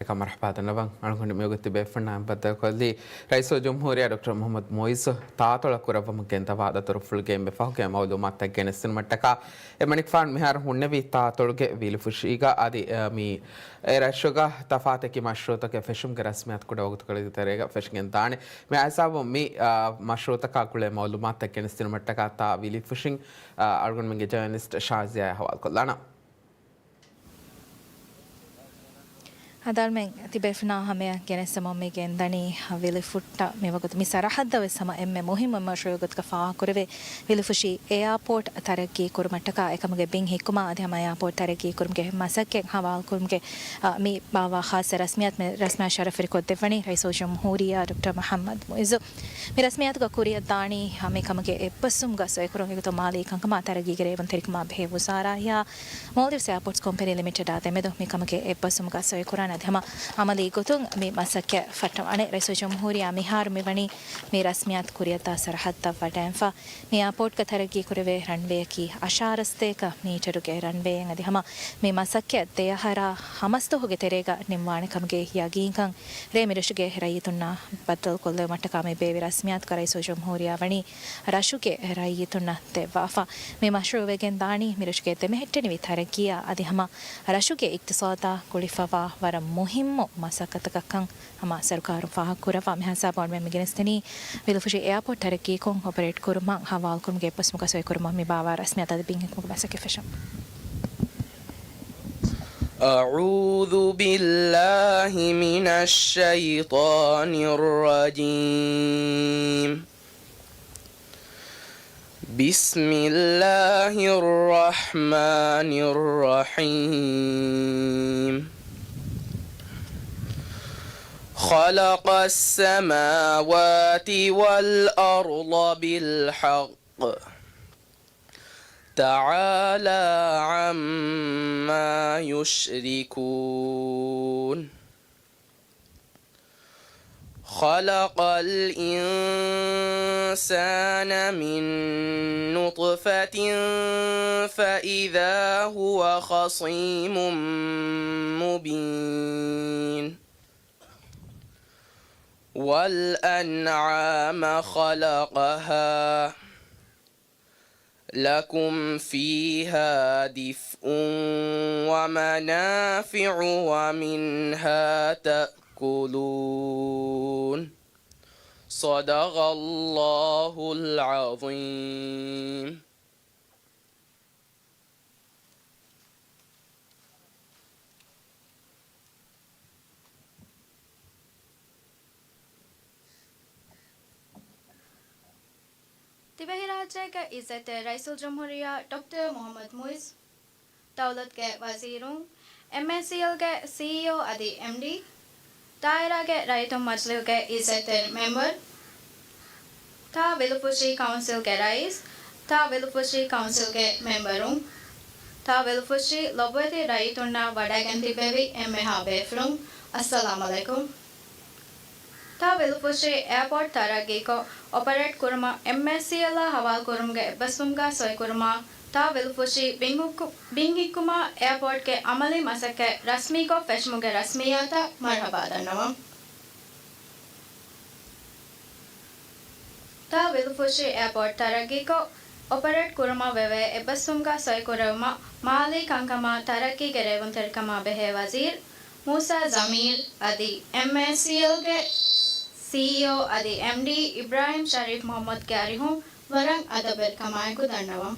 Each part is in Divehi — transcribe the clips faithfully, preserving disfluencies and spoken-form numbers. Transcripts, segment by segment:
އެކަމަށް މަރުޙަބާ ދަންނަވަން. އަޅުގަނޑު މިވަގުތު ބޭފުޅުންނާ ބައްދަލުކޮށްލީ ރައީސުލްޖުމްހޫރިއްޔާ ޑޮކްޓަރ މުޙައްމަދު މުޢިއްޒު ތާތޮޅަށް ކުރައްވަމުން ގެންދަވާ ދަތުރުފުޅުގެ އެންމެ ފަހުގެ މަޢުލޫމާތުތައް ގެނެސްދިނުމަށްޓަކާ އެމަނިކުފާނު މިހާރު ހުންނެވި ތާތޮޅުގެ ވިލިފުށީގަ އަދި، އަ، މި އެ ރަށުގަ ތަފާތަކީ މަޝްރޫޢުތަކެއް ފެށުމުގެ ރަސްމިއްޔާތު ކުޑަ ވަގުތުކޮޅެއްގެ ތެރޭގަ ފެށިގެން ދާނެ. މި ހިސާބުން މި، އަ، މަޝްރޫޢުތަކާ ގުޅޭ މަޢުލޫމާތުތައް ގެނެސްދިނުމަށްޓަކާ ތާ ވިލިފުށިން، އަ، އަޅުގަނޑުމެންގެ ޖާނަލިސްޓް ޝާޒިޔާ ހަވާލުކޮށްލާނަން. އަދާލުމެން ތިބޭފުނާ ހަމަޔަށް ގެނެސްދެމުން މި ގެންދަނީ ވިލިފުއްޓަށް މިވަގުތު މި ސަރަހައްދަށް ވެސް ހަމަ އެންމެ މުހިއްމު މަޝްރޫޢު ގޮތަކަށް ފާހަގަކުރެވޭ ވިލިފުށި އެއާޕޯޓް ތަރައްގީ ކުރުމަށްޓަކާ އެކަމުގެ ބިން ހިއްކުމާ އަދި ހަމަ އެއާޕޯޓް ތަރައްގީ ކުރުމުގެ މަސައްކަތް ހަވާލުކުރުމުގެ، އަ، މި ބާއްވާ ޚާއްޞަ ރަސްމިއްޔާތު މި ރަސްމިއްޔާ ޝަރަފުވެރިކޮށްދެއްވަނީ ރައީސުލްޖުމްހޫރިއްޔާ ޑޮކްޓަރ މުޙައްމަދު މުޢިއްޒު. މި ރަސްމިއްޔާތުގަ ކުރިއަށް ދާނީ މި ކަމުގެ އެއްބަސްވުމުގަ ސޮއިކުރުން އެގޮތުން މާލީ ކަންކަމާ ތަރައްގީގެ ރޭވުންތެރިކަމާ ބެހޭ ވުޒާރާއާ މޯލްޑިވްސް އެއާޕޯޓްސް ކޮމްޕެނީ ލިމިޓެޑާ ދެމެދު މި ކަމުގެ އެއްބަސްވުމުގަ ސޮއިކުރާން އަދި ހަމަ އަމަލީ ގޮތުން މި މަސައްކަތް ފައްޓަވާނެ. ރައީސުލްޖުމްހޫރިއްޔާ މިހާރު މިވަނީ މި ރަސްމިއްޔާތު ކުރިއަށްދާ ސަރަހައްދަށް ވަޑައިންފަ. މި އެއާޕޯޓްގަ ތަރައްގީ ކުރެވޭ ރަންވޭއަކީ އަށާރަ ސަތޭކަ މީޓަރުގެ ރަންވޭއެއް އަދި ހަމަ މި މަސައްކަތް ދެ އަހަރާ ހަމަސްދުވަހުގެ ތެރޭގަ ނިންމާނެ ކަމުގެ ޔަގީންކަން ރޭ މިރަށުގެ ރައްޔިތުންނާ ބައްދަލުކޮށްލެވުމަށްޓަކާ މި ބޭއްވި ރަސްމިއްޔާތުގަ ރައީސުލްޖުމްހޫރިއްޔާ ވަނީ ރަށުގެ ރައްޔިތުންނަށް ދެއްވާފަ. މި މަޝްރޫޢު ވެގެން ދާނީ މިރަށުގެ ދެމެހެއްޓެނިވި ތަރައްގީއާ އަދި ހަމަ ރަށުގެ އިޤްތިޞާދާ ގުޅިފަވާ ވަރަށް މުހިއްމު މަސައްކަތަކަށްކަން ހަމަ ސަރުކާރުން ފާހަގަކުރައްވާ. މި ހިސާބުން މި ގެނެސްދިނީ ވިލިފުށި އެއާޕޯޓް ތަރައްގީކޮށް އޮޕަރޭޓް ކުރުމަށް ހަވާލުކުރުމުގެ އެއްބަސްވުމުގަ ސޮއިކުރުމަށް މި ބާއްވާ ރަސްމިއްޔާތު އަދި ބިން ހިއްކުމުގެ މަސައްކަތް ފެށުން. أعوذ بالله من الشيطان الرجيم. بسم الله الرحمن الرحيم. خلق السماوات والأرض بالحق. تعالى عما يشركون. خلق الإنسان من نطفة فإذا هو خصيم مبين. والأنعام خلقها لكم فيها دفء ومنافع ومنها تأكلون. صدق الله العظيم. ދިވެހިރާއްޖޭގެ އިއްޒަތްތެރި ރައީސުލްޖުމްހޫރިއްޔާ ޑޮކްޓަރ މުޙައްމަދު މުޢިއްޒު، ދައުލަތުގެ ވަޒީރުން، އެމްއޭސީއެލްގެ ސީއީއޯ އަދި އެމްޑީ، ދާއިރާގެ ރައްޔިތުން މަޖިލީހުގެ އިއްޒަތްތެރި މެމްބަރު، ތާ ވިލުފުށި ކައުންސިލްގެ ރައީސް، ތާ ވިލުފުށި ކައުންސިލްގެ މެމްބަރުން، ތާ ވިލުފުށި ލޮބުވެތި ރައްޔިތުންނާ ވަޑައިގެން ތިއްބެވި އެންމެހާ ބޭފުޅުން، އައްސަލާމު ޢަލައިކުމް. ތާ ވިލުފުށި އެއާޕޯޓް ތަރައްގީކޮށް އޮޕަރޭޓް ކުރުމަށް އެމްއޭސީއެލްއާ ހަވާލުކުރުމުގެ އެއްބަސްވުމުގަ ސޮއިކުރުމަށް ތާ ވިލުފުށި ބިން ހުއްކު-، ބިން ހިއްކުމަށް އެއާޕޯޓްގެ އަމަލީ މަސައްކަތް ރަސްމީކޮށް ފެށުމުގެ ރަސްމިއްޔާތަށް މަރުޙަބާ ދަންނަވަން. ތާ ވިލުފުށި އެއާޕޯޓް ތަރައްގީކޮށް އޮޕަރޭޓް ކުރުމަށް ވެވޭ އެއްބަސްވުމުގަ ސޮއިކުރެވުމަށް މާލީ ކަންކަމާ ތަރައްގީގެ ރޭވުންތެރިކަމާ ބެހޭ ވަޒީރު މޫސާ ޖަމީލް އަދި އެމްއޭސީއެލްގެ ސީއީއޯ އަދި އެމްޑީ އިބްރާހިމް ޝަރީފް މުޙައްމަދުގެ އަރިހުން ވަރަށް އަދަބުވެރިކަމާއެކު ދަންނަވަން.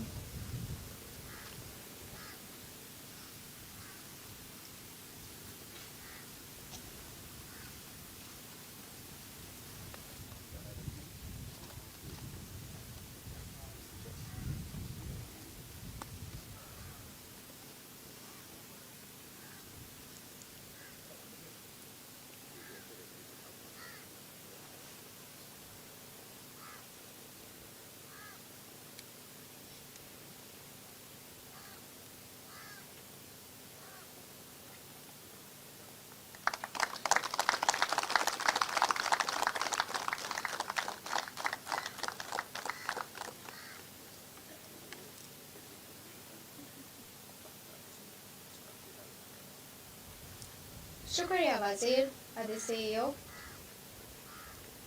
ޝުކުރިއްޔާ ވަޒީރު އަދި ސީއީއޯ.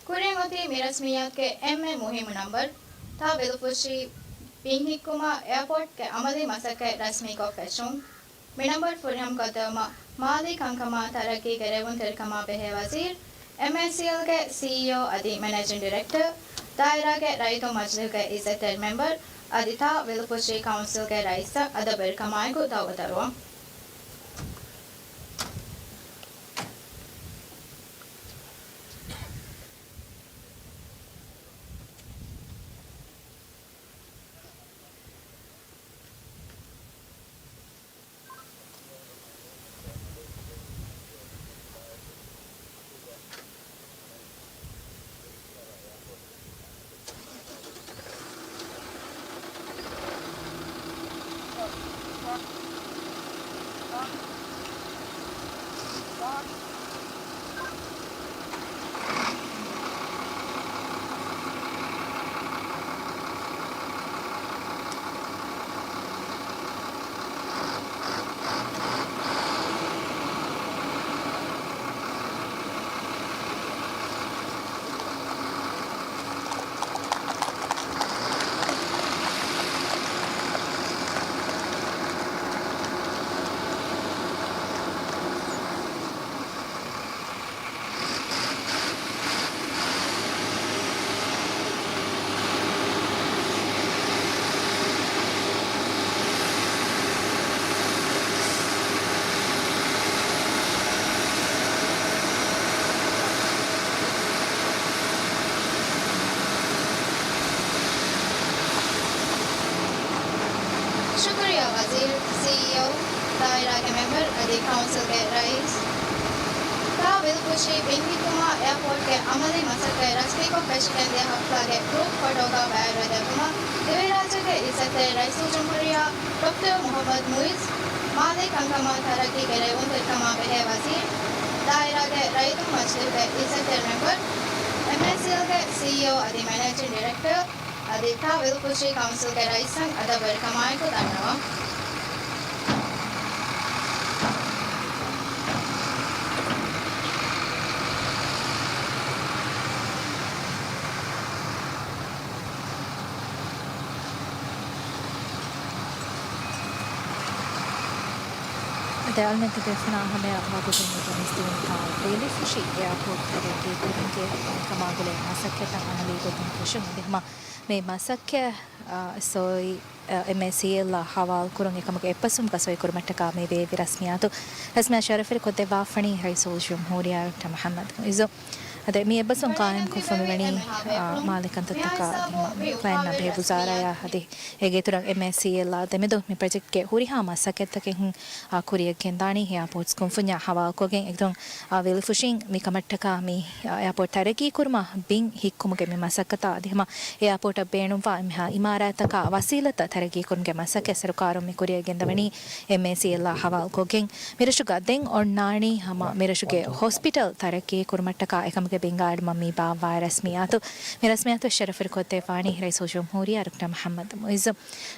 ކުރިން އޮތީ މި ރަސްމިއްޔާތުގެ އެންމެ މުހިއްމު ނަންބަރު. ތާ ވިލުފުށީ ބިން ހިއްކުމަށް އެއާޕޯޓްގެ އަމަލީ މަސައްކަތް ރަސްމީކޮށް ފެށުން. މި ނަންބަރު ފުރިހަމަ ކޮށްދެވުމަށް މާލީ ކަންކަމާ ތަރައްގީގެ ރޭވުންތެރިކަމާ ބެހޭ ވަޒީރު، އެމްއޭސީއެލްގެ ސީއީއޯ އަދި މެނޭޖިން ޑިރެކްޓަރ، ދާއިރާގެ ރައްޔިތުން މަޖިލިހުގެ އިއްޒަތްތެރި މެންބަރު އަދި ތާ ވިލުފުށީ ކައުންސިލްގެ ރައީސަށް އަދަބުވެރިކަމާއެކު ދައުވަތު އަރުވަން. ޝުކުރިއްޔާ ވަޒީރު، ސީއީއޯ، ދާއިރާގެ މެމްބަރު އަދި ކައުންސިލްގެ ރައީސް. ތާ ވިލުފުށީ ބިން ހިއްކުމަށް އެއާޕޯޓްގެ އަމަލީ މަސައްކަތް ރަސްމީކޮށް ފެށިގެންދިޔަ ހަފްތާގެ ގްރޫޕް ފޮޓޯގަ ބައިވެރިވެދެއްވުމަށް ދިވެހިރާއްޖޭގެ އިއްޒަތްތެރި ރައީސުލްޖުމްހޫރިއްޔާ ޑޮކްޓަރ މުޙައްމަދު މުޢިއްޒު، މާލީ ކަންކަމާ ތަރައްގީގެ ރޭވުންތެރިކަމާ ބެހޭ ވަޒީރު، ދާއިރާގެ ރައްޔިތުން މަޖިލިހުގެ އިއްޒަތްތެރި މެމްބަރު، އެމްއޭސީއެލްގެ ސީއީއޯ އަދި މެނޭޖިން ޑިރެކްޓަރ، އަދި ތާ ވިލުފުށީ ކައުންސިލްގެ ރައީސަށް އަދަބުވެރިކަމާއެކު ދަންނަވަން. އަދި އަޅުމެން ތިބޭފުޅާ ހަމަޔަށް ވަގުތުން މި ގެނެސްދިނީ ތާ ވިލުފުށި އެއާޕޯޓް ތަރައްގީ ކުރުމުގެ ކަމާގުޅޭ މަސައްކަތަށް އަމަލީ ގޮތުން ފެށުން. އަދި ހަމަ މި މަސައްކަތް، އާ، ސޮއި، އާ، އެމްއޭސީއެލްއާ ހަވާލުކުރުން އެކަމުގެ އެއްބަސްވުމުގަ ސޮއިކުރުމަށްޓަކާ މި ބޭއްވި ރަސްމިއްޔާތު، ރަސްމިއްޔާތު ޝަރަފުވެރި ކޮށްދެއްވާފަނީ ރައީސުލްޖުމްހޫރިއްޔާ ޑޮކްޓަރ މުޙައްމަދު މުޢިއްޒު. އަދި މި އެއްބަސްވުން ޤާއިމް ކޮށްފަ މިވަނީ، އާ، މާލެ ކަންތައްތަކާ އަދި ހަމަ ޕްލޭން އަށް ބެހޭ ވުޒާރާޔާ އަދި އޭގެ އިތުރަށް އެމްއޭސީއެލްއާ ދެމެދު މި ޕްރޮޖެކްޓްގެ ހުރިހާ މަސައްކަތްތަކެއް، އާ، ކުރިއަށް ގެންދާނީ އެއާޕޯޓްސް ކުންފުންޏާ ހަވާލުކޮށްގެން. އެގޮތުން، އާ، ވިލުފުށިން މި ކަމަށްޓަކާ މި، އާ، އެއާޕޯޓް ތަރައްގީ ކުރުމަށް ބިން ހިއްކުމުގެ މި މަސައްކަތާ އަދި ހަމަ އެއާޕޯޓަށް ބޭނުންވާ އެންމެހާ އިމާރާތްތަކާ ވަސީލަތްތައް ތަރައްގީ ކުރުމުގެ މަސައްކަތް ސަރުކާރުން މި ކުރިއަށް ގެންދަވަނީ އެމްއޭސީއެލްއާ ހަވާލުކޮށްގެން. މިރަށުގަ ދެން އޮންނާނީ ހަމަ މިރަށުގެ ހޮސްޕިޓަލް ތަރައްގީ ކުރުމަށްޓަކާ އެކަމުގެ ބިން ގާއިމްކުރުމަށް މި ބާއްވާ ރަސްމިއްޔާތު. މި ރަސްމިއްޔާތު ޝަރަފުވެރިކޮށްދެއްވާނީ ރައީސުލްޖުމްހޫރިއްޔާ ޑޮކްޓަރ މުޙައްމަދު މުޢިއްޒު.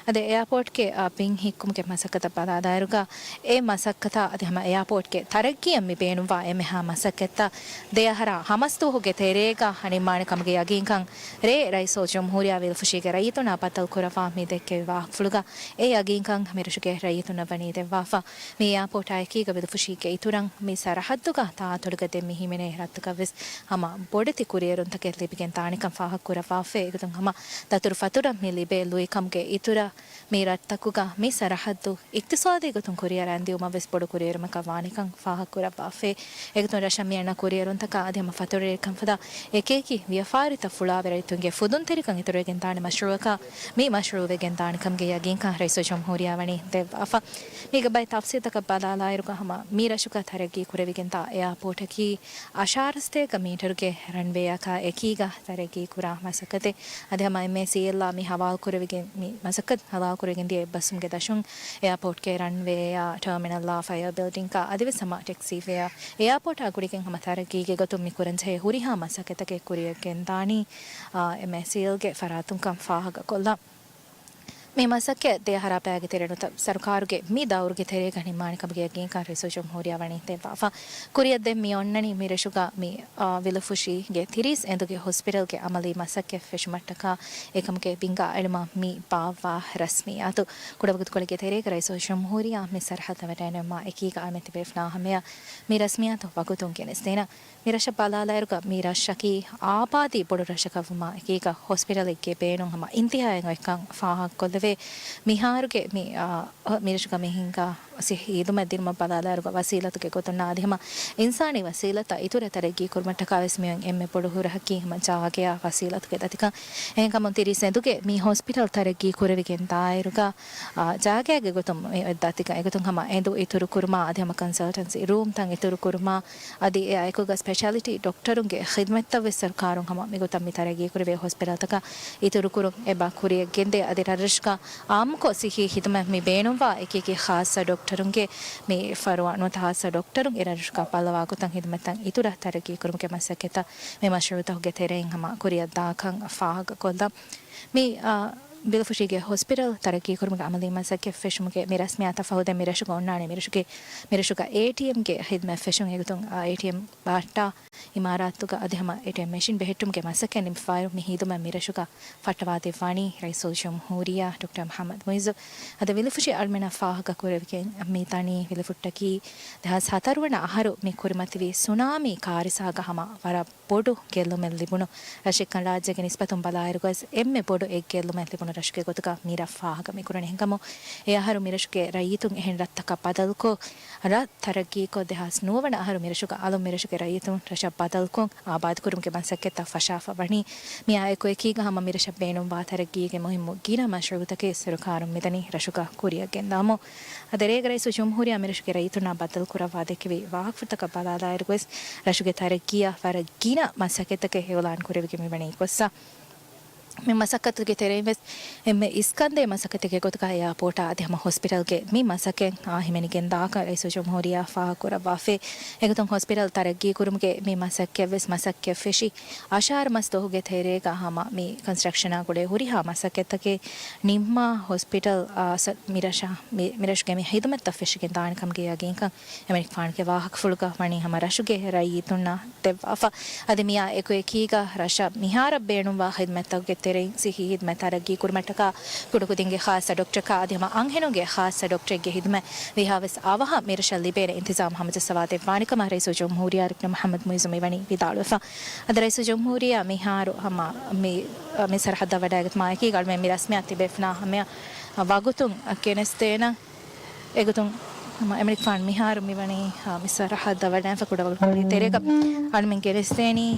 އަދި އެއާޕޯޓްގެ، އާ، ބިން ހިއްކުމުގެ މަސައްކަތަށް ބަލާލާއިރުގަ އެ މަސައްކަތާ އަދި ހަމަ އެއާޕޯޓްގެ ތަރައްގީއަށް މި ބޭނުންވާ އެންމެހާ މަސައްކަތްތައް ދެ އަހަރާ ހަމަސްދުވަހުގެ ތެރޭގަ އަނިންމާނެ ކަމުގެ ޔަގީންކަން ރޭ ރައީސުލްޖުމްހޫރިއްޔާ ވިލުފުށީގެ ރައްޔިތުންނާ ބައްދަލުކުރައްވާ މި ދެއްކެވި ވާހަކަފުޅުގަ އެ ޔަގީންކަން މިރަށުގެ ރައްޔިތުންނަށް ވަނީ ދެއްވާފަ. މި އެއާޕޯޓާ އެކީގަ ވިލުފުށީގެ އިތުރަށް މި ސަރަހައްދުގަ ތާއަތޮޅުގަ ދެން މި ހިމެނޭ ރަށްތަކަށްވެސް ހަމަ ބޮޑެތި ކުރިއެރުންތަކެއް ލިބިގެން ދާނެކަން ފާހަގަކުރައްވާފައި. އެގޮތުން ހަމަ ދަތުރުފަތުރަށް މި ލިބޭ ލުއިކަމުގެ އިތުރަށް މި ރަށްތަކުގަ މި ސަރަހައްދު އިޤްތިޞާދީ ގޮތުން ކުރިއަރަން ދިއުމަށްވެސް ބޮޑު ކުރިއެރުމަކަށް ވާނެކަން ފާހަގަކުރައްވާފައި. އެގޮތުން ރަށަށް މި އަންނަ ކުރިއެރުންތަކާ އަދި ހަމަ ފަތުރުވެރިކަން ފަދަ އެކިއެކި ވިޔަފާރިތައް ފުޅާވެ ރައްޔިތުންގެ ފުދުންތެރިކަން އިތުރުވެގެންދާނެ މަޝްރޫޢަކަށް މި މަޝްރޫޢު ވެގެންދާނެ ކަމުގެ ޔަގީންކަން ރައީސުލްޖުމްހޫރިއްޔާ ވަނީ ދެއްވާފަ. މީގެ ބައެއް ތަފްސީލްތަކަށް ބަލާލާއިރުގަ ހަމަ މި ރަށުގަ ތަރައްގީ ކުރެވިގެންދާ އެއާޕޯޓަކީ އަށާރަ ސަތޭކަ މީޓަރުގެ ރަންވޭއަކާ އެކީގަ ތަރައްގީ ކުރާ މަސައްކަތެއް. އަދި ހަމަ އެމްއޭސީއެލްއާ މި ހަވާލުކުރެވިގެން، މި މަސައްކަތް ހަވާލުކުރެވިގެންދިޔަ އެއްބަސްވުމުގެ ދަށުން އެއާޕޯޓްގެ ރަންވޭއާ، ޓާމިނަލްއާ، ފަޔަރ ބިލްޑިންގާ އަދިވެސް ހަމަ ޓެކްސީވޭއާ އެއާޕޯޓާ ގުޅިގެން ހަމަ ތަރައްގީގެ ގޮތުން މި ކުރަންޖެހޭ ހުރިހާ މަސައްކަތްތަކެއް ކުރިއަށް ގެންދާނީ، އާ، އެމްއޭސީއެލްގެ ފަރާތުންކަން ފާހަގަކޮށްލާ. މި މަސައްކަތް ދެ އަހަރާ ބައިގެ ތެރެއިން ނުވަތަ ސަރުކާރުގެ މި ދައުރުގެ ތެރޭގަ ނިންމާނެ ކަމުގެ ޔަގީންކަން ރައީސުލްޖުމްހޫރިއްޔާ ވަނީ ދެއްވާފަ. ކުރިއަށް ދެން މި އޮންނަނީ މި ރަށުގަ މި، އާ، ވިލުފުށީގެ ތިރީސް އެނދުގެ ހޮސްޕިޓަލްގެ އަމަލީ މަސައްކަތް ފެށުމަށްޓަކާ އެކަމުގެ ބިންގާ އެޅުމަށް މި ބާއްވާ ރަސްމިއްޔާތު. ކުޑަވަގުތުކޮޅެއްގެ ތެރޭގަ ރައީސުލްޖުމްހޫރިއްޔާ މި ސަރަހައްދަށް ވަޑައިނެވުމާ އެކީގަ އަޅުމެން ތިބޭފުޅާ ހަމަޔަށް މި ރަސްމިއްޔާތު ވަގުތުން ގެނެސްދޭނަން. މި ރަށަށް ބަލާލާއިރުގަ މި ރަށަކީ އާބާދީ ބޮޑު ރަށަކަށްވުމާ އެކީގަ ހޮސްޕިޓަލެއްގެ ބޭނުން ހަމަ އިންތިހާއެއް އޮތްކަން ފާހަގަކޮށްލެވޭ. މިހާރުގެ މި، އާ، މި ރަށުގަ މި ހިނގާ ސިއްހީ ހިދުމަތް ދިނުމަށް ބަލާލާއިރުގަ ވަސީލަތުގެ ގޮތުން އަދި ހަމަ އިންސާނީ ވަސީލަތްތައް އިތުރަށް ތަރައްގީ ކުރުމަށްޓަކާވެސް މިއޮތް އެންމެ ބޮޑު ހުރަހަކީ ހަމަ ޖާގަޔާ ވަސީލަތުގެ ދަތިކަން. އެހެންކަމުން ތިރީސް އެނދުގެ މި ހޮސްޕިޓަލް ތަރައްގީ ކުރެވިގެން ދާއިރުގަ، އާ، ޖާގައިގެ ގޮތުން މި އޮތް ދަތިކަން އެގޮތުން ހަމަ އެނދު އިތުރު ކުރުމާ އަދި ހަމަ ކަންސަލްޓަންސީ ރޫމްތައް އިތުރު ކުރުމާ، އަދި އެއާއެކުގަ ސްޕެޝާލިޓީ ޑޮކްޓަރުންގެ ޚިދްމަތްތައްވެސް ސަރުކާރުން ހަމަ މިގޮތަށް މި ތަރައްގީކުރެވޭ ހޮސްޕިޓަލްތަކަށް އިތުރުކުރުން އެބަ ކުރިއަށް ގެންދޭ. އަދި ރަށްރަށުގަ އާއްމުކޮށް ސިއްހީ ހިދުމަތް މި ބޭނުންވާ އެކިއެކި ޚާއްޞަ ޑޮކްޓަރުންގެ މި ފަރުވާ ނުވަތަ ޚާއްޞަ ޑޮކްޓަރުން އެ ރަށްރަށުގަ ބައްލަވާ ގޮތަށް ހިދުމަތްތައް އިތުރަށް ތަރައްގީކުރުމުގެ މަސައްކަތްތައް މި މަޝްރޫޢުތަކުގެ ތެރެއިން ހަމަ ކުރިއަށް ދާކަން ފާހަގަކޮށްލަން. މި، އާ، ވިލުފުށީގެ ހޮސްޕިޓަލް ތަރައްގީކުރުމުގެ އަމަލީ މަސައްކަތް ފެށުމުގެ މި ރަސްމިއްޔާތަށް ފަހު ދެން މި ރަށުގަ އޮންނާނީ މި ރަށުގެ، މި ރަށުގަ އޭޓީއެމްގެ ހިދުމަތް ފެށުން އެގޮތުން، އާ، އޭޓީއެމް ބަހައްޓާ އިމާރާތުގަ އަދި ހަމަ އޭޓީއެމް މެޝިން ބެހެއްޓުމުގެ މަސައްކަތް ނިމިފައިރު މި ހިދުމަތް މި ރަށުގަ ފައްޓަވާދެއްވާނީ ރައީސުލްޖުމްހޫރިއްޔާ ޑޮކްޓަރ މުޙައްމަދު މުޢިއްޒު. އަދި ވިލުފުށި އަޅުމެންނަށް ފާހަގަކުރެވިގެން މި ދަނީ ވިލުފުއްޓަކީ ދެހާސް ހަތަރު ވަނަ އަހަރު މި ކުރިމަތިވި ސުނާމީ ކާރިސާގަ ހަމަ ވަރަށް ބޮޑު ގެއްލުމެއް ލިބުނު ރަށެއްކަން ރާއްޖޭގެ ނިސްބަތުން ބަލާއިރުގަވެސް އެންމެ ބޮޑު އެއް ގެއްލުމެއް ލިބުނު ރަށުގެ ގޮތުގަ މި ރަށް ފާހަގަ މި ކުރަނީ. އެހެންކަމުން އެ އަހަރު މި ރަށުގެ ރައްޔިތުން އެހެން ރަށްތަކަށް ބަދަލުކޮށް، ރަށް ތަރައްގީކޮށް، ދެހާސް ނުވަ ވަނަ އަހަރު މި ރަށުގަ އަލުން މި ރަށުގެ ރައްޔިތުން ރަށަށް ބަދަލުކޮށް، އާބާދުކުރުމުގެ މަސައްކަތްތައް ފަށާފަ ވަނީ. މިއާ އެކު އެކީގަ ހަމަ މި ރަށަށް ބޭނުންވާ ތަރައްގީގެ މުހިއްމު ގިނަ މަޝްރޫޢުތަކެއް ސަރުކާރުން މިދަނީ ރަށުގަ ކުރިއަށް ގެންދާމު. އަދި ރޭގަ ރައީސުލްޖުމްހޫރިއްޔާ މި ރަށުގެ ރައްޔިތުންނާ ބައްދަލުކުރައްވާ ދެއްކެވި ވާހަކަފުޅުތަކަށް ބަލާލާއިރުވެސް، ރަށުގެ ތަރައްގީއަށް ވަރަށް ގިނަ މަސައްކަތްތަކެއް އިޢުލާން ކުރެވިގެން މިވަނީ އެއްކޮށްސަ. މި މަސައްކަތުގެ ތެރެއިން ވެސް އެންމެ އިސްކަންދޭ މަސައްކަތެއްގެ ގޮތުގަ އެއާޕޯޓާ އަދި ހަމަ ހޮސްޕިޓަލްގެ މި މަސައްކަތް އާ ހިމެނިގެން ދާކަން ރައީސުލްޖުމްހޫރިއްޔާ ފާހަގަކުރައްވާފައި. އެގޮތުން ހޮސްޕިޓަލް ތަރައްގީކުރުމުގެ މި މަސައްކަތް ވެސް މަސައްކަތް ފެށި އަށާރަ މަސް ދުވަހުގެ ތެރޭގަ ހަމަ މި ކޮންސްޓްރަކްޝަނާ ގުޅޭ ހުރިހާ މަސައްކަތްތަކެއް ނިންމާ ހޮސްޕިޓަލް، އާ، ސަ-، މި ރަށަށް، މި، މި ރަށުގެ މި ހިދުމަތްތައް ފެށިގެން ދާނެ ކަމުގެ ޔަގީންކަން އެމަނިކުފާނުގެ ވާހަކަފުޅުގަ ވަނީ ހަމަ ރަށުގެ ރައްޔިތުންނަށް ދެއްވާފަ. އަދި މިއާ އެކު އެކީގަ ރަށަށް މިހާރަށް ބޭނުންވާ ހިދުމަތްތަކުގެ ތެރެއިން ސިއްހީ ހިދުމަތް ތަރައްގީ ކުރުމަށްޓަކާ ކުޑަކުދިންގެ ޚާއްޞަ ޑޮކްޓަރަކާ އަދި ހަމަ އަންހެނުންގެ ޚާއްޞަ ޑޮކްޓަރެއްގެ ހިދުމަތް ވީހާވެސް އަވަހަށް މި ރަށަށް ލިބޭނެ އިންތިޒާމް ހަމަޖައްސަވާ ދެއްވާނެ ކަމަށް ރައީސުލްޖުމްހޫރިއްޔާ ޑޮކްޓަރ މުޙައްމަދު މުޢިއްޒު މިވަނީ ވިދާޅުވެފަ. އަދި ރައީސުލްޖުމްހޫރިއްޔާ މިހާރު ހަމަ މި، މި ސަރަހައްދަށް ވަޑައިގަތުމާ އެކީގަ އަޅުމެން މި ރަސްމިއްޔާ ތިބޭފުޅާ ހަމަޔަށް ވަގުތުން ގެނެސްދޭނަން. އެގޮތުން ހަމަ އެމަނިކުފާނު މިހާރު މިވަނީ، އާ، މި ސަރަހައްދަށް ވަޑައިގެންފަ ކުޑަވަގުތުކޮޅެއްގެ ތެރޭގަ އަޅުމެން ގެނެސްދޭނީ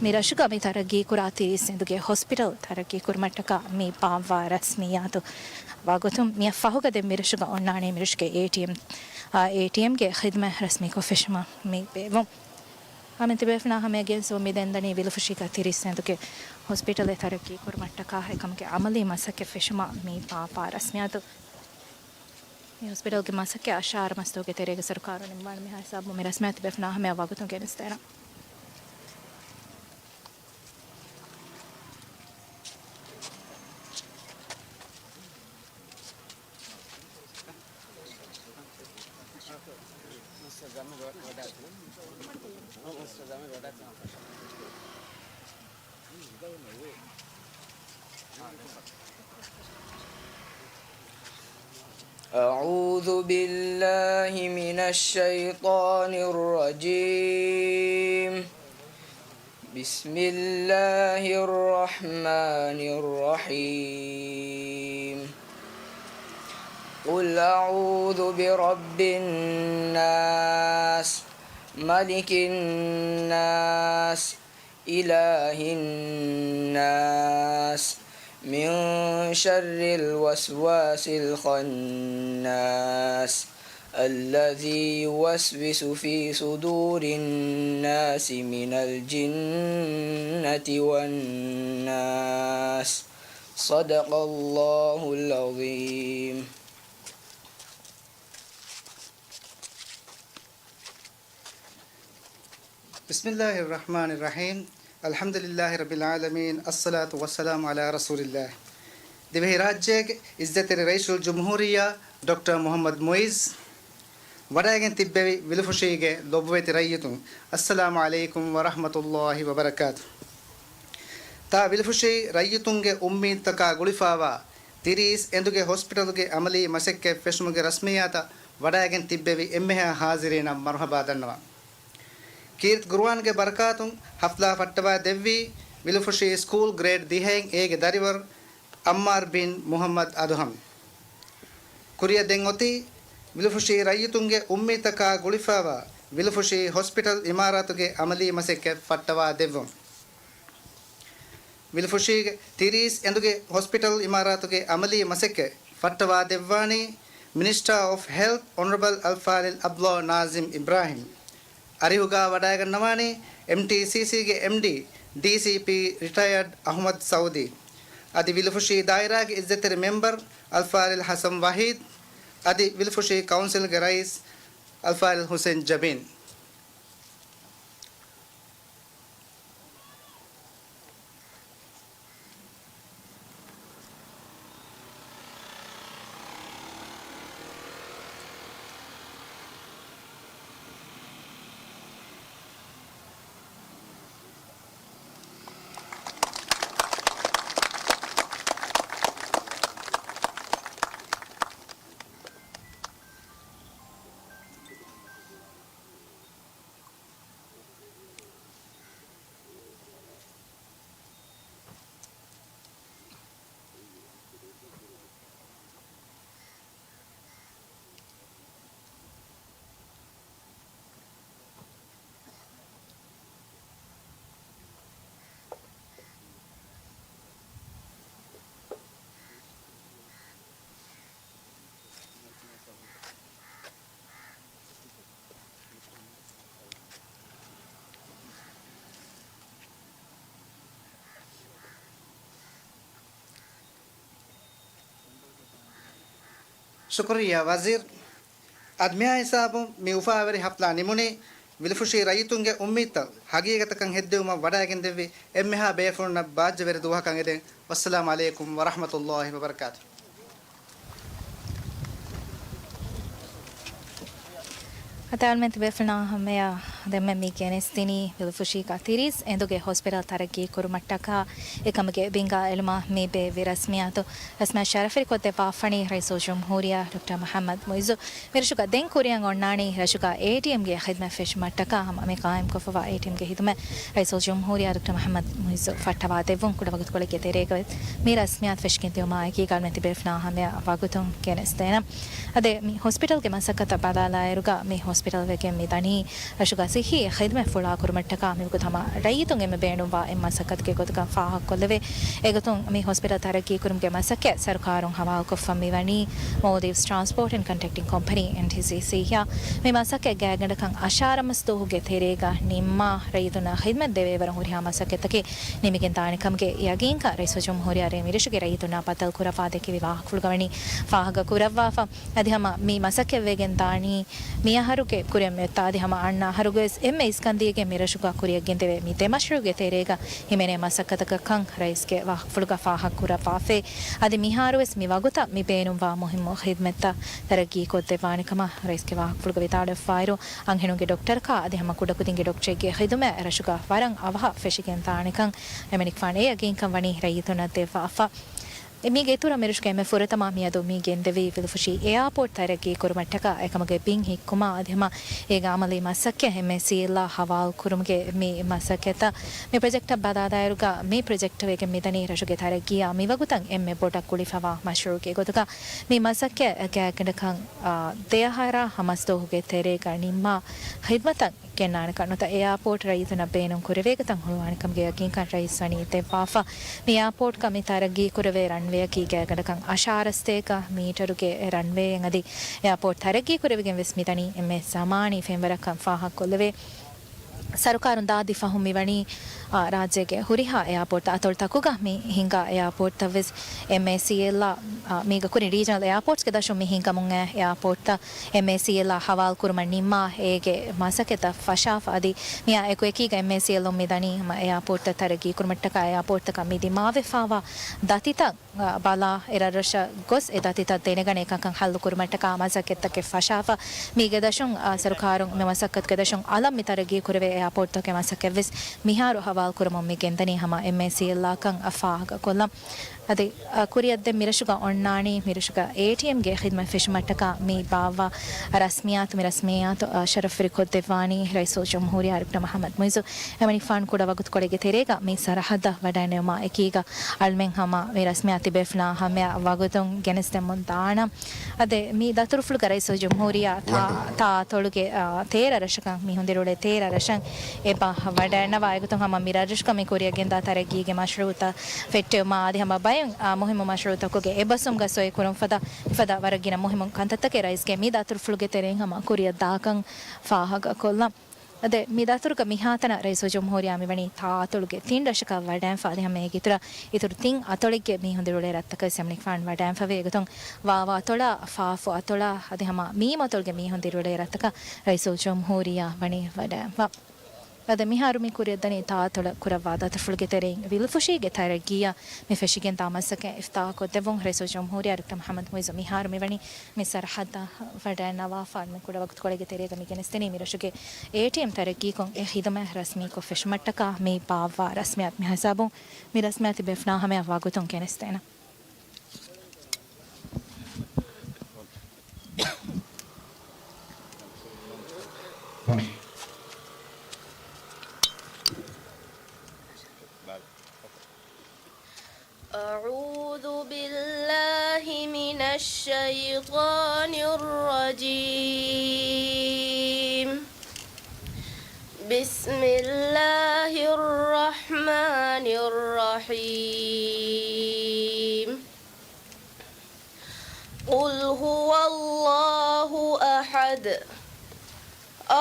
މި ރަށުގަ މި ތަރައްގީކުރާ ތިރީސް އެނދުގެ ހޮސްޕިޓަލް ތަރައްގީކުރުމަށްޓަކާ މި ބާއްވާ ރަސްމިއްޔާތު. ވަގުތުން މިއަށް ފަހުގަ ދެން މި ރަށުގަ އޮންނާނީ މި ރަށުގެ އޭޓީއެމް، އާ، އޭޓީއެމްގެ ޚިދުމަތް ރަސްމީކޮށް ފެށުމަށް މި ބޭއްވުން. އަޅުމެން ތިބޭފުޅާ ހަމަޔަށް ގެނެސްދެވުން މި ދެން ދަނީ ވިލުފުށީގަ ތިރީސް އެނދުގެ ހޮސްޕިޓަލެއް ތަރައްގީކުރުމަށްޓަކާ އެކަމުގެ އަމަލީ މަސައްކަތް ފެށުމަށް މި ބާއްވާ ރަސްމިއްޔާތު. މި ހޮސްޕިޓަލްގެ މަސައްކަތް އަށާރަ މަސްދުވަހުގެ ތެރޭގަ ސަރުކާރުން ނިންމާނެ. މިހާ ހިސާބުން މި ރަސްމިއްޔާ ތިބޭފުޅާ ހަމަޔަށް ވަގުތުން ގެނެސްދޭނަން. أعوذ بالله من الشيطان الرجيم. بسم الله الرحمن الرحيم. قل أعوذ برب الناس، ملك الناس، إله الناس، من شر الوسواس الخناس، الذي يوسوس في صدور الناس من الجنة والناس. صدق الله العظيم. بسم الله الرحمن الرحيم. الحمد لله رب العالمين. الصلاة والسلام على رسول الله. ދިވެހިރާއްޖޭގެ އިއްޒަތްތެރި ރައީސުލްޖުމްހޫރިއްޔާ ޑޮކްޓަރ މުޙައްމަދު މުޢިއްޒު، ވަޑައިގެން ތިއްބެވި ވިލުފުށީގެ ލޮބުވެތި ރައްޔިތުން، އައްސަލާމު ޢަލައިކުމް ވަރަޙްމަތުﷲި ވަބަރަކާތު. ތާ ވިލުފުށީ ރައްޔިތުންގެ އުއްމީދުތަކާ ގުޅިފާވާ ތިރީސް އެނދުގެ ހޮސްޕިޓަލުގެ ޢަމަލީ މަސައްކަތް ފެށުމުގެ ރަސްމިއްޔާތަށް ވަޑައިގެން ތިއްބެވި އެންމެހާ ޙާޟިރީނަށް މަރުޙަބާ ދަންނަވަން. ކީރިތި ޤުރުއާންގެ ބަރަކާތުން ޙަފްލާ ފައްޓަވާ ދެއްވީ ވިލުފުށީ ސްކޫލް ގްރޭޑް ދިހައިން އޭގެ ދަރިވަރު ޢައްމާރު ބިން މުޙައްމަދު އަދުހަމް. ކުރިއަށް ދެން އޮތީ ވިލުފުށީ ރައްޔިތުންގެ އުއްމީދުތަކާ ގުޅިފާވާ ވިލުފުށީ ހޮސްޕިޓަލް ޢިމާރާތުގެ ޢަމަލީ މަސައްކަތް ފައްޓަވާ ދެއްވުން. ވިލުފުށީގެ ތިރީސް އެނދުގެ ހޮސްޕިޓަލް ޢިމާރާތުގެ ޢަމަލީ މަސައްކަތް ފައްޓަވާ ދެއްވާނީ މިނިސްޓާ އޮފް ހެލްތް އޮނަރަބަލް އަލްފާޟިލް ޢަބްދުﷲ ނާޒިމް އިބްރާހިމް. އަރިހުގާ ވަޑައިގަންނަވާނީ އެމްޓީސީސީގެ އެމްޑީ، ޑީސީޕީ ރިޓަޔަރޑް އަޙްމަދު ސަޢޫދީ. އަދި ވިލުފުށީ ދާއިރާގެ އިއްޒަތްތެރި މެމްބަރު އަލްފާޟިލް ޙަސަން ވަޙީދު، އަދި ވިލުފުށީ ކައުންސިލްގެ ރައީސް އަލްފާޟިލް ޙުސެން ޖަބީން. ޝުކުރިއްޔާ ވަޒީރު. އަދި މިއާ ހިސާބުން މި އުފާވެރި ޙަފްލާ ނިމުނީ، ވިލުފުށީ ރައްޔިތުންގެ އުއްމީދުތައް ހަގީގަތަކަށް ހެއްދެވުމަށް ވަޑައިގެންދެއްވި އެންމެހާ ބޭފުޅުންނަށް ބާއްޖަވެރި ދުވަހަކަށް އެދެން. ވައްސަލާމު ޢަލައިކުމް ވަރަޙްމަތުﷲި ވަބަރަކާތު. އަތާލްމެން ތިބޭފުޅުންނާ ހަމަޔަށް ދެންމެ މި ގެނެސްދިނީ ވިލުފުށީގަ ތިރީސް އެނދުގެ ހޮސްޕިޓަލް ތަރައްގީ ކުރުމަށްޓަކާ އެކަމުގެ ބިންގާ އެޅުމަށް މި ބޭއްވި ރަސްމިއްޔާތު. ރަސްމިއްޔާ ޝަރަފުވެރިކޮށްދެއްވާފަނީ ރައީސުލްޖުމްހޫރިއްޔާ ޑޮކްޓަރ މުޙައްމަދު މުޢިއްޒު. މިރަށުގަ ދެން ކުރިއަށް އޮންނާނީ ރަށުގަ އޭޓީއެމްގެ ޚިދުމަތް ފެށުމަށްޓަކާ ހަމަ މި ޤާއިމްކޮށްފަވާ އޭޓީއެމްގެ ޚިދުމަތް ރައީސުލްޖުމްހޫރިއްޔާ ޑޮކްޓަރ މުޙައްމަދު މުޢިއްޒު ފައްޓަވާ ދެއްވުން. ކުޑަވަގުތުކޮޅެއްގެ ތެރޭގަ ވެސް މި ރަސްމިއްޔާތު ފެށިގެންދިއުމާއެކީ އަތާލްމެން ތިބޭފުޅުންނާ ހަމަޔަށް ވަގުތުން ގެނެސްދޭނަން. އަދި މި ހޮސްޕިޓަލްގެ މަސައްކަތަށް ބަލާލާއިރުގަ މި ހޮސްޕިޓަލް ވެގެން މި ދަނީ ރަށުގަ ޞިއްޙީ ޚިދުމަތް ފުޅާކުރުމަށްޓަކާ މިވަގުތު ހަމަ ރައްޔިތުން އެންމެ ބޭނުންވާ އެއް މަސައްކަތުގެ ގޮތުގަ ފާހަގަކޮށްލެވޭ. އެގޮތުން މި ހޮސްޕިޓަލް ތަރައްގީކުރުމުގެ މަސައްކަތް ސަރުކާރުން ހަވާލުކޮށްފަ މިވަނީ މޯލްޑިވްސް ޓްރާންސްޕޯޓް އެންޑް ކޮންޓްރެކްޓިން ކޮމްޕަނީ، އެންޓީސީސީ އާ. މި މަސައްކަތް ގާތްގަނޑަކަށް އަށާރަ މަސް ދުވަހުގެ ތެރޭގަ ނިންމާ، ރައްޔިތުންނަށް ޚިދުމަތް ދެވޭވަރުން ހުރިހާ މަސައްކަތްތަކެއް ނިމިގެން ދާނެ ކަމުގެ ޔަގީންކަން ރައީސުލްޖުމްހޫރިއްޔާ މިރަށުގެ ރައްޔިތުންނާ ބައްދަލު ކުރައްވާ ދެކެވި ވާހަކަފުޅުގަ ވަނީ ފާހަގަ ކުރައްވާފަ. އަދި ހަމަ މި މަސައްކަތް ވެގެން ދާނީ މި އަހަރުގެ ކުރިއަށް މިއޮތާ އަދި ހަމަ އަންނަ އަހަރުގަވެސް އެންމެ އިސްކަންދީގެ މިރަށުގަ ކުރިއަށް ގެންދެވޭ މި ދެ މަޝްރޫޢުގެ ތެރޭގަ ހިމެނޭ މަސައްކަތަކަށްކަން ރައީސްގެ ވާހަކަފުޅުގަ ފާހަގަ ކުރައްވާފައި. އަދި މިހާރުވެސް މި ވަގުތަށް މި ބޭނުންވާ މުހިއްމު ޚިދުމަތްތައް ތަރައްގީކޮށްދެއްވާނެ ކަމަށް ރައީސްގެ ވާހަކަފުޅުގަ ވިދާޅުވެފައިވާއިރު، އަންހެނުންގެ ޑޮކްޓަރަކާ އަދި ހަމަ ކުޑަކުދިންގެ ޑޮކްޓަރެއްގެ ޚިދުމަތް ރަށުގަ ވަރަށް އަވަހަށް ފެށިގެން ދާނެކަން އެމަނިކުފާނު އެ ޔަގީންކަން ވަނީ ރައްޔިތުންނަށް ދެއްވާފަ. މީގެ އިތުރަށް މިރަށުގެ އެންމެ ފުރަތަމަ މިއަދު މި ގެންދެވީ ވިލުފުށީ އެއާޕޯޓް ތަރައްގީ ކުރުމަށްޓަކާ އެކަމުގެ ބިން ހިއްކުމާ އަދި ހަމަ އޭގެ އަމަލީ މަސައްކަތް އެމްއޭސީއެލްއާ ހަވާލު ކުރުމުގެ މި މަސައްކަތަށް. މި ޕްރޮޖެކްޓަށް ބަލާލާއިރުގަ މި ޕްރޮޖެކްޓް ވެގެން މިދަނީ ރަށުގެ ތަރައްގީއާ މިވަގުތަށް އެންމެ ބޮޑަށް ގުޅިފަވާ މަޝްރޫޢުގެ ގޮތުގަ. މި މަސައްކަތް ގާތްގަނޑަކަށް، އާ، ދެއަހަރާ ހަމަސްދުވަހުގެ ތެރޭގަ ނިންމާ ޚިދުމަތަށް ގެންނާނެކަން ނުތަ އެއާޕޯޓް ރައްޔިތުންނަށް ބޭނުން ކުރެވޭގޮތަށް ހުޅުވާނެކަމުގެ ޔަގީންކަން ރައީސް ވަނީ ދެއްވާފަ. މި އެއާޕޯޓްގަ މި ތަރައްގީ ކުރެވޭ ރަންވޭއަކީ ގާތްގަނޑަކަށް އަށާރަ ސަތޭކަ މީޓަރުގެ ރަންވޭއެއް އަދި އެއާޕޯޓް ތަރައްގީ ކުރެވިގެން ވެސް މިދަނީ އެންމެ ޒަމާނީ ފެންވަރަކަށް ފާހަގަކޮށްލެވޭ. ސަރުކާރުން ދާދި ފަހުން މިވަނީ، އާ، ރާއްޖޭގެ ހުރިހާ އެއާޕޯޓްތައް އަތޮޅުތަކުގަ މި ހިނގާ އެއާޕޯޓްތައް ވެސް އެމްއޭސީއެލްއާ، އާ، މީގަ ކުރިން ރީޖަނަލް އެއާޕޯޓްސްގެ ދަށުން މި ހިނގަމުން އެ އެއާޕޯޓްތައް އެމްއޭސީއެލްއާ ހަވާލު ކުރުމަށް ނިންމާ އޭގެ މަސައްކަތްތައް ފަށާފަ އަދި މިއާ އެކު އެކީގަ އެމްއޭސީއެލްއުން މި ދަނީ ހަމަ އެއާޕޯޓްތައް ތަރައްގީ ކުރުމަށްޓަކާ އެއާޕޯޓްތަކަށް މި ދިމާވެފާވާ ދަތިތައް ބަލާ، އެ ރަށްރަށަށް ގޮސް އެ ދަތިތައް ދެނެގަނެ އެކަންކަން ހައްލު ކުރުމަށްޓަކާ މަސައްކަތްތަކެއް ފަށާފަ، މީގެ ދަށުން، އާ، ސަރުކާރުން މި މަސައްކަތުގެ ދަށުން އަލަށް މި ތަރައްގީ ކުރެވޭ އެއާޕޯޓްތަކުގެ މަސައްކަތް ވެސް މިހާރު ހަވާލު ކުރަމުން މި ގެންދަނީ ހަމަ އެމްއޭސީއެލްއާކަން ފާހަގަކޮށްލަން. އަދި، އާ، ކުރިއަށް ދެން މިރަށުގަ އޮންނާނީ މިރަށުގަ އޭޓީއެމްގެ ޚިދުމަތް ފެށުމަށްޓަކާ މި ބާއްވާ ރަސްމިއްޔާތު، މި ރަސްމިއްޔާތު، އާ، ޝަރަފްވެރި ކޮށްދެއްވާނީ ރައީސުލްޖުމްހޫރިއްޔާ ޑޮކްޓަރ މުޙައްމަދު މުޢިއްޒު. އެމަނިކުފާނު ކުޑަ ވަގުތުކޮޅެއްގެ ތެރޭގަ މި ސަރަހައްދަށް ވަޑައިނެވުމާ އެކީގަ، އަޅުމެން ހަމަ މި ރަސްމިއްޔާ ތިބޭފުޅާ ހަމަޔަށް ވަގުތުން ގެނެސްދެމުން ދާނަން. އަދި މި ދަތުރުފުޅުގަ ރައީސުލްޖުމްހޫރިއްޔާ ތާ، ތާ އަތޮޅުގެ، އާ، ތޭރަ ރަށަކަށް މީހުން ދިރިއުޅޭ ތޭރަ ރަށަށް އެބަ ވަޑައިންނަވާ. އެގޮތުން ހަމަ މި ރަށްރަށުގަ މި ކުރިއަށް ގެންދާ ތަރައްގީގެ މަޝްރޫޢުތައް ފެއްޓެވުމާ އަދި ހަމަ ބައެއް، އާ، މުހިއްމު މަޝްރޫޢުތަކުގެ އެބަސްވުމުގަ ސޮއި ކުރުން ފަދަ، ފަދަ ވަރަށް ގިނަ މުހިއްމު ކަންތައްތަކެއް ރައީސްގެ މި ދަތުރުފުޅުގެ ތެރެއިން ހަމަ ކުރިއަށް ދާކަން ފާހަގަކޮށްލަން. އަދި މި ދަތުރުގަ މިހާތަނަށް ރައީސުލްޖުމްހޫރިއްޔާ މިވަނީ ތާ އަތޮޅުގެ ތިން ރަށަކަށް ވަޑައިންފަ އަދި ހަމަ އޭގެ އިތުރަށް އިތުރު ތިން އަތޮޅެއްގެ މީހުން ދިރިއުޅޭ ރަށްތަކަށް ވެސް އެމަނިކުފާނު ވަޑައިންފަވޭ. އެގޮތުން ވާވާ އަތޮޅާ، ފާފު އަތޮޅާ އަދި ހަމަ މީމު އަތޮޅުގެ މީހުން ދިރިއުޅޭ ރަށްތަކަށް ރައީސުލްޖުމްހޫރިއްޔާ ވަނީ ވަޑައިންފަ. އަދި މިހާރު މި ކުރިއަށްދަނީ ތާ އަތޮޅަށް ކުރައްވާ ދަތުރުފުޅުގެ ތެރެއިން ވިލިފުށީގެ ތަރައްގީއަށް މި ފެށިގެންދާ މަސައްކަތް އިފްތިތާޙްކޮށްދެއްވުން ރައީސުލްޖުމްހޫރިއްޔާ ޑޮކްޓަރ މުޙައްމަދު މުޢިއްޒު މިހާރު މިވަނީ މި ސަރަހައްދަށް ވަޑައިންނަވާފަ. އަޅުމެން ކުޑަ ވަގުތުކޮޅެއްގެ ތެރޭގަ މި ގެނެސްދެނީ މިރަށުގެ އޭޓީއެމް ތަރައްގީކޮށް އެ ޚިދުމަތް ރަސްމީކޮށް ފެށުމަށްޓަކާ މި ބާއްވާ ރަސްމިއްޔާތު. މި ހިސާބުން މި ރަސްމިއްޔާ ތިބޭފުޅާ ހަމަޔަށް ވަގުތުން ގެނެސްދޭނަން. أعوذ بالله من الشيطان الرجيم. بسم الله الرحمن الرحيم. قل هو الله أحد.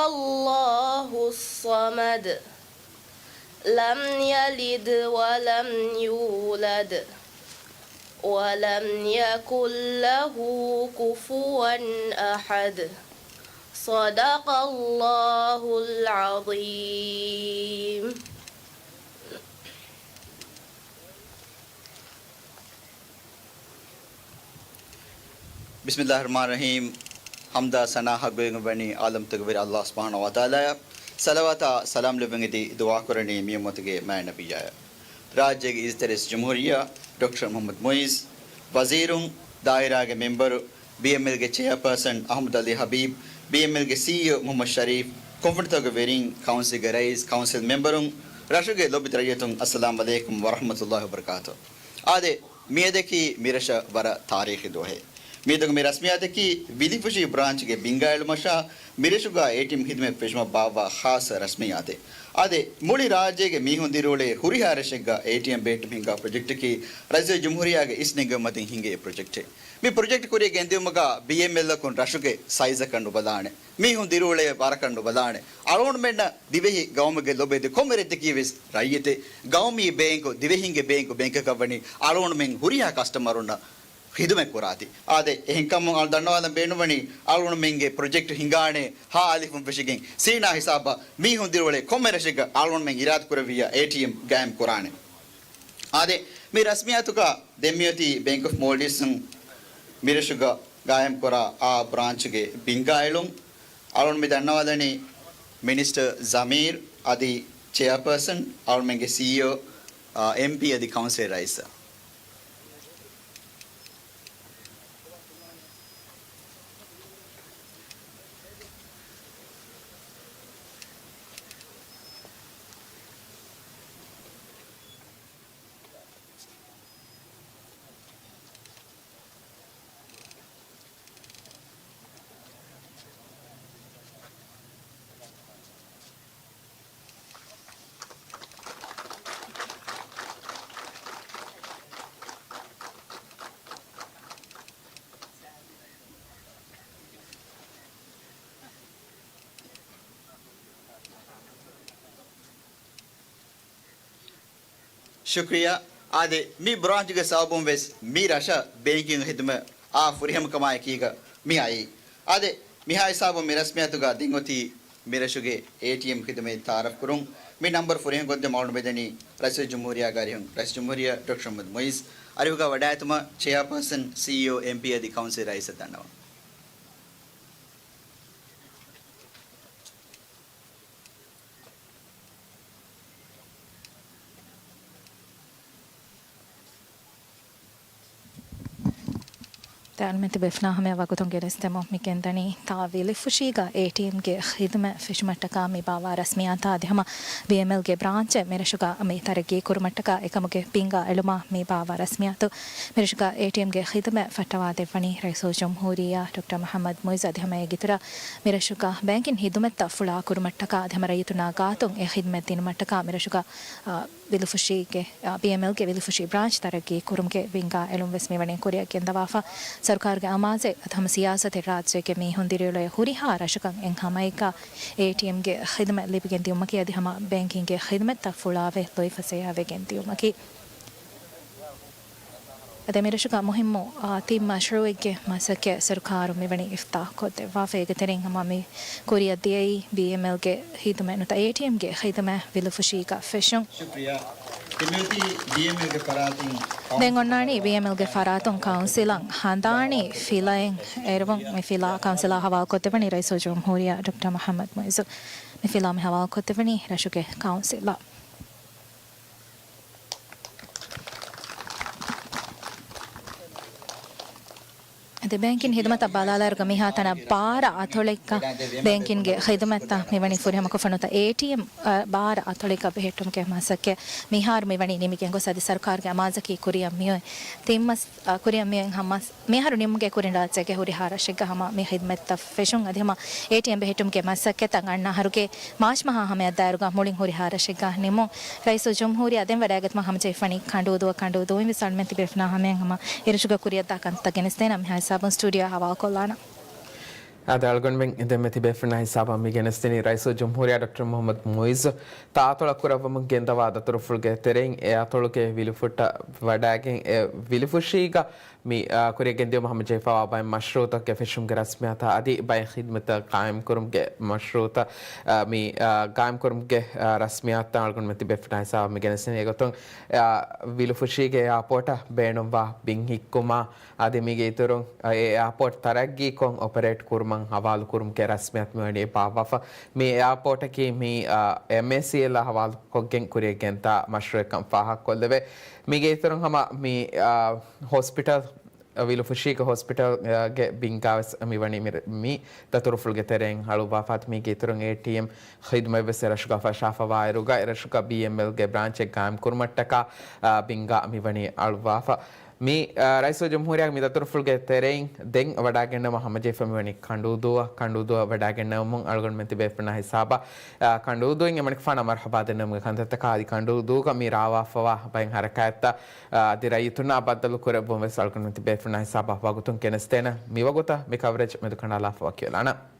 الله الصمد. لم يلد ولم يولد. ولم يكن له كفوا أحد. صدق الله العظيم. ބިސްމިއްލާހި ރަޙްމާނި ރަޙީމް. ޙަމްދާ ސަނާ ޙައްޤުވެގެން ވަނީ ޢާލަމްތަކުގެ ވެރި ﷲ ސުބްޙާނަހޫ ވަތަޢާލާއަށް. ޞަލަވާތާ ސަލާމް ލެއްވެން އެދި ދުޢާ ކުރަނީ މި އުއްމަތުގެ މާތް ނަބިއްޔާއަށް. ރާއްޖޭގެ އިއްޒަތްތެރި ރައީސް ޖުމްހޫރިއްޔާ ޑޮކްޓަރ މުޙައްމަދު މުޢިއްޒު، ވަޒީރުން، ދާއިރާގެ މެމްބަރު، ބީއެމްއެލްގެ ޗެއާޕާސަން އަޙްމަދު ޢަލީ ޙަބީބް، ބީއެމްއެލްގެ ސީއީއޯ މުޙައްމަދު ޝަރީފް، ކޮންފަރެންސްތަކުގެ ވެރިން، ކައުންސިލްގެ ރައީސް، ކައުންސިލް މެމްބަރުން، ރަށުގެ ލޯބިވެތި ރައްޔިތުން، އައްސަލާމް ޢަލައިކުމް ވަރަޙްމަތުﷲި ވަބަރަކާތު. އާދެ، މިއަދަކީ މިރަށަށް ވަރަށް ތާރީޚީ ދުވަހެއް. މިއަދުގެ މި ރަސްމިއްޔާތަކީ ވިލިފުށި ބްރާންޗްގެ ބިންގާއެޅުމަށާ، މިރަށުގަ އޭޓީއެމް ޚިދުމަތް ފެށުމަށް ބާއްވާ ޚާއްޞަ ރަސްމިއްޔާތެއް. އާދެ، މުޅި ރާއްޖޭގެ މީހުން ދިރިއުޅޭ ހުރިހާ ރަށެއްގަ އޭޓީއެމް ބޭއްޓުމަށް ހިނގާ ޕްރޮޖެކްޓަކީ ރައީސުލްޖުމްހޫރިއްޔާގެ އިސްނެންގެވުމަށް ހިނގޭ ޕްރޮޖެކްޓެއް. މި ޕްރޮޖެކްޓް ކުރިއަށް ގެންދިއުމުގަ ބީއެމްއެލްއަކުން ރަށުގެ ސައިޒަކަށް ނުބަލާނެ، މީހުން ދިރިއުޅޭ ވަރަކަށް ނުބަލާނެ، އަޅުގަނޑުމެންނަށް ދިވެހި ގައުމުގެ ލޮބުވެތި ކޮންމެ ރަށްތަކީ ވެސް ރައްޔިތެއް. ގައުމީ ބޭންކު، ދިވެހިންގެ ބޭންކު، ބޭންކަކަށް ވަނީ އަޅުގަނޑުމެން ހުރިހާ ކަސްޓަމަރުންނަށް ޚިދުމަތް ކުރާތި. އާދެ، އެހެންކަމުން އަޅު ދަންނަވާލަން ބޭނުންވަނީ، އަޅުގަނޑުމެންގެ ޕްރޮޖެކްޓް ހިނގާނެ ހަ އަލިފުން ފެށިގެން ސީނާ ހިސާބަށް މީހުން ދިރިއުޅޭ ކޮންމެ ރަށެއްގަ އަޅުގަނޑުމެން އިރާދަކުރެއްވިއްޔާ އޭޓީއެމް ގާއިމް ކުރާނެ. އާދެ، މި ރަސްމިއްޔާތުގަ ދެންމިއޮތީ ބޭންކް އޮފް މޯލްޑިވްސްއިން މިރަށުގަ ގާއިމްކުރާ އާ ބްރާންޗުގެ ބިންގާއެޅުން. އަޅުން މި ދަންނަވާލަނީ މިނިސްޓަރ ޒަމީރް އަދި ޗެއާޕާސަން، އަޅުމެންގެ ސީއީއޯ، އާ، އެމްޕީ އަދި ކައުންސިލް ރައީސަށް. ޝުކްރިޔާ. އާދެ، މި ބްރާންޗުގެ ސަބަބުން ވެސް މި ރަށަށް ބޭންކިން ޚިދުމަތް އާ ފުރިހަމަކަމާއެކީގަ މި އައީ. އާދެ، މިހާ ހިސާބުން މި ރަސްމިއްޔާތުގަ ދެން އޮތީ މިރަށުގެ އޭޓީއެމް ޚިދުމަތް ތައާރަފް ކުރުން. މި ނަންބަރު ފުރިހަމަކޮށްދެމުން އަޅުގަނޑު މިދަނީ ރައީސުލްޖުމްހޫރިއްޔާގެ އަރިހުން ރައީސުލްޖުމްހޫރިއްޔާ ޑޮކްޓަރ މުޙައްމަދު މުޢިއްޒު. އަރިހުގަ ވަޑައިގަތުމަށް ޗެއާޕާސަން، ސީއީއޯ، އެމްޕީ އަދި ކައުންސިލް ރައީސަށް ދަންނަވަން. އަޅުގަނޑުމެން ތިބޭފުޅާ ހަމަޔަށް ވަގުތުން ގެނެސްދެމުން މި ގެންދަނީ ތާ ވިލިފުށީގަ އޭޓީއެމްގެ ޚިދުމަތް ފެށުމަށްޓަކާ މި ބާއްވާ ރަސްމިއްޔާތާ އަދި ހަމަ ބީއެމްއެލްގެ ބްރާންޗެއް މިރަށުގަ މި ތަރައްގީ ކުރުމަށްޓަކާ އެކަމުގެ ބިންގާ އެޅުމާ މި ބާއްވާ ރަސްމިއްޔާތު. މިރަށުގަ އޭޓީއެމްގެ ޚިދުމަތް ފައްޓަވާދެއްވަނީ ރައީސުލްޖުމްހޫރިއްޔާ ޑޮކްޓަރ މުޙައްމަދު މުޢިއްޒު އަދި ހަމަ އޭގެ އިތުރަށް މިރަށުގަ ބޭންކިން ޚިދުމަތްތައް ފުޅާ ކުރުމަށްޓަކާ އަދި ހަމަ ރައްޔިތުންނާ ގާތުން އެ ޚިދުމަތް ދިނުމަށްޓަކާ މިރަށުގަ، އާ، ވިލުފުށީގެ، އާ، ބީއެމްއެލްގެ ވިލުފުށި ބްރާންޗް ތަރައްގީ ކުރުމުގެ ވިންގާ އެޅުން ވެސް މިވަނީ ކުރިއަށް ގެންދަވާފަ. ސަރުކާރުގެ އަމާޒެއް އަދި ހަމަ ސިޔާސަތެއް ރާއްޖޭގެ މީހުން ދިރިއުޅޭ ހުރިހާ ރަށަކަށް އެއް ހަމައެކަށް އޭޓީއެމްގެ ޚިދުމަތް ލިބިގެން ދިއުމަކީ އަދި ހަމަ ބޭންކިންގެ ޚިދުމަތްތައް ފުޅާވެ ލުއިފަސޭހަވެގެން ދިއުމަކީ. އަދި މިރަށުގަ މުހިއްމު، އާ، ތިން މަޝްރޫއެއްގެ މަސައްކަތް ސަރުކާރުން މިވަނީ އިފްތިތާޙް ކޮށްދެއްވާފަ. އޭގެ ތެރެއިން ހަމަ މި ކުރިއަށް ދިޔައީ ބީއެމްއެލްގެ ޚިދުމަތް ނުވަތަ އޭޓީއެމްގެ ޚިދުމަތް ވިލުފުށީގަ ފެށުން. ޝުކްރިޔާ. ދެން މިއޮތީ ބީއެމްއެލްގެ ފަރާތުން ދެން އޮންނާނީ ބީއެމްއެލްގެ ފަރާތުން ކައުންސިލަށް ހަނދާނީ ފިލައެއް އެރުވުން. މި ފިލާ ކައުންސިލާ ހަވާލުކޮށްދެއްވަނީ ރައީސުލްޖުމްހޫރިއްޔާ ޑޮކްޓަރ މުޙައްމަދު މުޢިއްޒު. މި ފިލާ މި ހަވާލުކޮށްދެއްވަނީ ރަށުގެ ކައުންސިލަށް. އަދި ބޭންކިން ޚިދުމަތަށް ބަލާލާއިރުގަ މިހާތަނަށް ބާރަ އަތޮޅެއްގަ ބޭންކިންގެ ޚިދުމަތްތައް މިވަނީ ފުރިހަމަކޮށްފަ ނުވަތަ އޭޓީއެމް، އަ، ބާރަ އަތޮޅެއްގަ ބެހެއްޓުމުގެ މަސައްކަތް މިހާރު މިވަނީ ނިމިގެން ގޮސް އަދި ސަރުކާރުގެ އަމާޒަކީ ކުރިއަށް މިއޮތް ތިން މަސް، އަ، ކުރިއަށް މިއޮތް ހަމަ މިހާރު ނިމުމުގެ ކުރިން ރާއްޖޭގެ ހުރިހާ ރަށެއްގަ ހަމަ މި ޚިދުމަތްތައް ފެށުން އަދި ހަމަ އޭޓީއެމް ބެހެއްޓުމުގެ މަސައްކަތްތައް އަންނަ އަހަރުގެ މާޗް މަހާ ހަމަޔަށް ދާއިރުގަ މުޅިން ހުރިހާ ރަށެއްގަ ނިމުން. ރައީސުލްޖުމްހޫރިއްޔާ ދެން ވަޑައިގަތުމަށް ހަމަޖެހިފަނީ ކަނޑޫދުއަށް. ކަނޑޫދުއިން ވެސް އަޅުމެން ތިބޭފުޅާ ހަމަޔަށް ހަމަ އެރަށުގަ ކުރިއަށްދާ ކަންތައް ގެނެސްދޭނަން މިހާ ހިސާބުން ސްޓޫޑިއޯ ހަވާލުކޮށްލާނަން. އާދެ، އަޅުގަނޑުމެން ދެންމެ ތިބޭފުޅުންނާ ހިސާބަށް މި ގެނެސްދިނީ ރައީސުލްޖުމްހޫރިއްޔާ ޑޮކްޓަރ މުޙައްމަދު މުޢިއްޒު ތާއަތޮޅަށް ކުރައްވަމުން ގެންދަވާ ދަތުރުފުޅުގެ ތެރެއިން އެ އަތޮޅުގެ ވިލިފުއްޓަށް ވަޑައިގެން އެ ވިލިފުށީގަ މި، އާ، ކުރިއަށް ގެންދިއުމަށް ހަމަޖެހިފައިވާ ބައެއް މަޝްރޫޢުތަކުގެ ފެށުމުގެ ރަސްމިއްޔާތާ އަދި ބައެއް ޚިދުމަތްތައް ޤާއިމްކުރުމުގެ މަޝްރޫޢުތައް، އާ، މި، އާ، ޤާއިމްކުރުމުގެ، އާ، ރަސްމިއްޔާތުތައް އަޅުގަނޑުމެން ތިބޭފުޅުންނާ ހިސާބަށް މި ގެނެސްދިނީ. އެގޮތުން، އާ، ވިލުފުށީގެ އެއާޕޯޓަށް ބޭނުންވާ ބިން ހިއްކުމާ އަދި މީގެ އިތުރުން، އާ، އެ އެއާޕޯޓް ތަރައްގީކޮށް އޮޕަރޭޓް ކުރުމަށް ހަވާލުކުރުމުގެ ރަސްމިއްޔާތު މިވަނީ ބާއްވާފަ. މި އެއާޕޯޓަކީ މި، އާ، އެމްއޭސީއެލްއާ ހަވާލު ކޮށްގެން ކުރިއަށް ގެންދާ މަޝްރޫޢެއްކަން ފާހަގަކޮށްލެވޭ. މީގެ އިތުރުން ހަމަ މި، އާ، ހޮސްޕިޓަލް، ވިލުފުށީގެ ހޮސްޕިޓަލްގެ ބިންގާވެސް މިވަނީ މި، މި ދަތުރުފުޅުގެ ތެރެއިން ހަޅުއްވާފަ. މީގެ އިތުރުން އޭޓީއެމް ޚިދުމަތްވެސް އެރަށުގަ ފަށާފަވާއިރުގަ، އެރަށުގަ ބީއެމްއެލްގެ ބްރާންޗެއް ޤާއިމްކުރުމަށްޓަކާ، އާ، ބިންގާ މިވަނީ އަޅުއްވާފަ. މި، އާ، ރައީސުލްޖުމްހޫރިއްޔާގެ މި ދަތުރުފުޅުގެ ތެރެއިން ދެން ވަޑައިގެންނެވުމަށް ހަމަޖެހިފަ މިވަނީ ކަނޑޫދުއަށް. ކަނޑޫދުއަށް ވަޑައިގެންނެވުމުން އަޅުގަނޑުމެން ތިބޭފުޅުންނާ ހިސާބަށް، އާ، ކަނޑޫދުއިން އެމަނިކުފާނަށް މަރުޙަބާ ދެންނެވުމުގެ ކަންތައްތަކާ އަދި ކަނޑޫދޫގަ މި ރާވާފަވާ ބައެއް ހަރަކާތްތައް، އާ، އަދި ރައްޔިތުންނާ ބައްދަލު ކުރެއްވުން ވެސް އަޅުގަނޑުމެން ތިބޭފުޅުންނާ ހިސާބަށް ވަގުތުން ގެނެސްދޭނަން. މިވަގުތަށް މި ކަވަރޭޖް މެދުކަނޑާލާފަ ވަކިވެލާނަން.